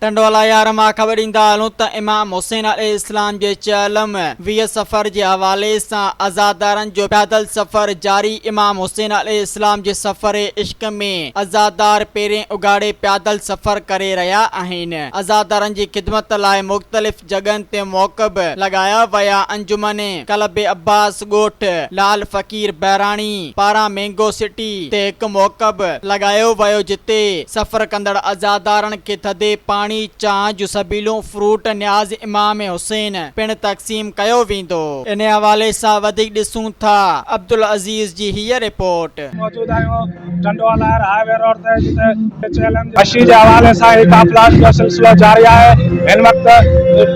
ٽنڊوالهيار مان خبر ڏيندا هلون ته امام حسين عليه السلام جي چهلم 20 صفر جي حوالي سان عزادارن جو پيادل سفر جاري امام حسين عليه السلام جي سفر عشق ۾ عزادار پيرين اگهاڙي پيادل سفر ڪري رهيا آهن عزادارن جي خدمت لاء مختلف جڳهن تي موڪب لڳايا ويا انجمن ڪلب عباس ڳوٺ لال فقير بهراڻي پاران مينگو سٽي تي هڪ موڪب لڳايو ويو جتي سفر ڪندڙ عزادارن کي ٿڌي پاڻي، چانهه جون سبيلون، فروٽ، نياز امام حسين پڻ تقسيم ڪيو ويندو. انهي حوالي سان وڌيڪ ڏسون ٿا عبدالعزيز جي هيء رپورٽ. موجود آهيون Tando Allahyar high way road تي جتي چيلن جي مشي جي حوالي سان هي قافلا جو سلسلو جاري آهي هن وقت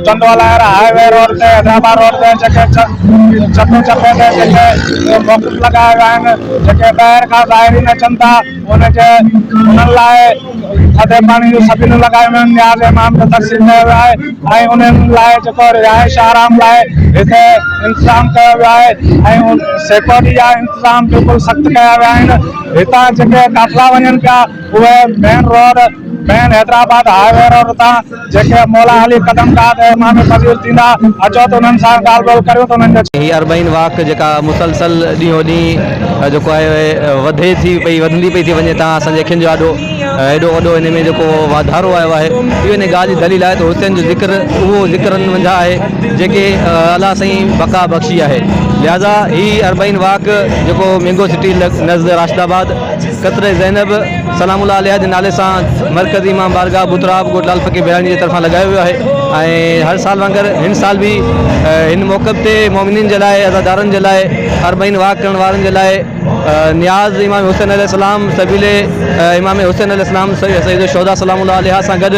Tando Allahyar high way road تي حيدرآباد روڊ تي جيڪي چپي چپي تي جيڪي موقف لڳايا ويا آهن جيڪي ٻاهر کان زائرين اچن ٿا ان جي انهن لاء ٿڌي پاڻي جون سبيلون لڳايون ويون آهن نياز امام جو تقسيم ڪيو ويو آهي ۽ انهن لاء جيڪو رهائش آرام لاء هتي انتظام ڪيو ويو آهي ۽ سيڪورٽي جا انتظام بلڪل سخت ڪيا ويا آهن هتان جيڪي قافلا وڃن پيا اهي main road main Hyderabad highway road تان جيڪي مولا علي قدم گاهه تي امام پذير ٿيندا، اچو ته انهن سان ڳالهه ٻولهه ڪريون ته انهن جو. هي اربعين واڪ جيڪا مسلسل ڏينهون ڏينهن جيڪو آهي وڌي ٿي پئي وڌندي پئي ٿي وڃي تان اسان جي اکين جو آڏو هيڏو وڏو ان ۾ جيڪو واڌارو آيو آهي اهو ان ڳالهه جي دليل آهي ته حسين جو ذڪر اهو ذڪرن منجهان آهي جيڪي الله سائين بقا بخشي آهي لهذا هي اربعين واڪ جيڪو مينگو سٽي نزد راشد آباد قصر زينب سلام الله عليها جي نالي سان مرڪزي امام بارگاهه ابوتراب ڳوٺ لال فقير بهراڻي جي طرفان لڳايو ويو آهي ۽ هر سال وانگر هن سال به هن موقعي تي مومنين جي لاء عزادارن جي لاء اربعين واڪ ڪرڻ وارن جي لاء نياز امام حسين عليه السلام سبيل امام حسين عليه السلام سيد الشهداء سلام الله عليها سان گڏ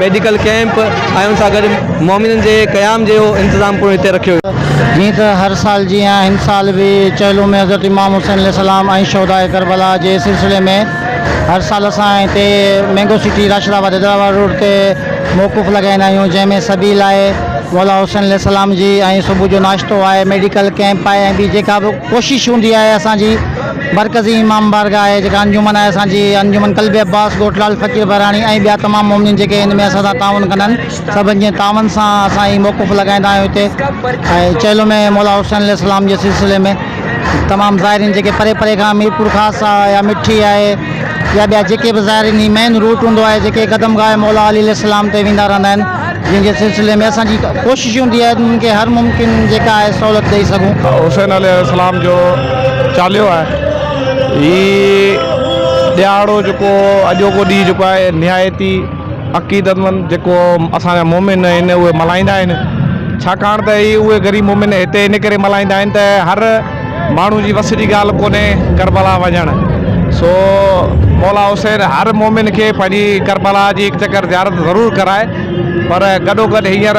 ميڊيڪل ڪيمپ ۽ ان سان گڏ مومنين جي قيام جو انتظام پڻ هتي رکيو ويو. جيئن ته هر سال جيان هن سال به چهلم ۾ حضرت امام حسين عليه السلام ۽ شهداء ڪربلا جي سلسلي ۾ هر سال اسان هتي mango city Rashidabad Hyderabad road تي موقف لڳائيندا آهيون جنهن ۾ سبيل آهي مولا حسين عليه السلام جي ۽ صبح جو ناشتو آهي ميڊيڪل ڪئمپ آهي ۽ ٻي جيڪا به ڪوشش هوندي آهي اسان جي مرڪزي امام بارگاهه آهي جيڪا انجمن آهي اسان جي انجمن قلب عباس ڳوٺ لال فقير بهراڻي ۽ ٻيا تمام مومنين جيڪي هن ۾ اسان سان تعاون ڪندا آهن سڀن جي تعاون سان اسان هي موقف لڳائيندا آهيون هتي ۽ چهلم ۾ مولا حسين عليه السلام جي سلسلي ۾ تمام زائرين جيڪي پري پري کان ميرپورخاص آهي يا مٺي آهي يا ٻيا جيڪي به زائرين هي مين روٽ هوندو آهي جيڪي قدم گاهه مولا علي عليه السلام تي ويندا رهندا آهن جنهن جي سلسلي ۾ اسان جي ڪوشش هوندي آهي ته انهن کي هر ممڪن جيڪا آهي سهولت ڏئي سگهون. حسين عليه السلام جو چاليهو آهي هي ڏهاڙو جيڪو اڄوڪو ڏينهن جيڪو آهي نهايت ئي عقيدتمند جيڪو اسان جا مومن آهن اهي ملهائيندا آهن ڇاڪاڻ ته هي اهي غريب مومن هتي ان ڪري ملهائيندا آهن ته هر ماڻهو جي وس جي ڳالهه ڪونهي ڪربلا وڃڻ سو مولا حسين هر مومن کي پنهنجي ڪربلا جي هڪ چڪر زيارت ضرور ڪرائي پر گڏو گڏ هينئر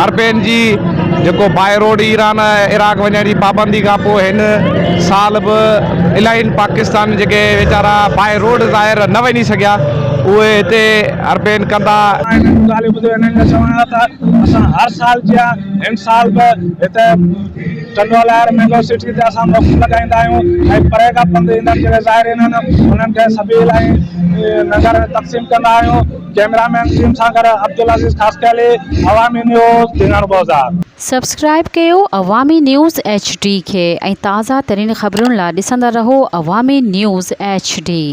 اربين جي جيڪو باء روڊ ايران عراق وڃڻ جي پابندي کان پوء هن سال به الاهين پاڪستان جيڪي ويچارا باء روڊ ظاهر نه وڃي سگهيا اهي هتي اربين ڪندا. انهن جون ڳالهيون ٻڌي انهن جو چوڻ آهي ته اسان هر سال جيان هن سال به هتي ٽنڊو الهيار مينگو سٽي تي اسان موقف لڳائيندا آهيون ۽ پري کان پنڌ ايندڙ جيڪي زائرين آهن انهن کي سبيل ۽ ننگر تقسيم ڪندا آهيون ڪئميرا مين ٽيم سان گڏ عبدالعزيز خاصخيلي عوامي نيوز ڌيڻڻ بوزار. سبسڪرائيب ڪيو عوامي نيوز ايڇ ڊي کي ۽ تازه ترين خبرن لا ڏسندا رهو عوامي نيوز ايڇ ڊي.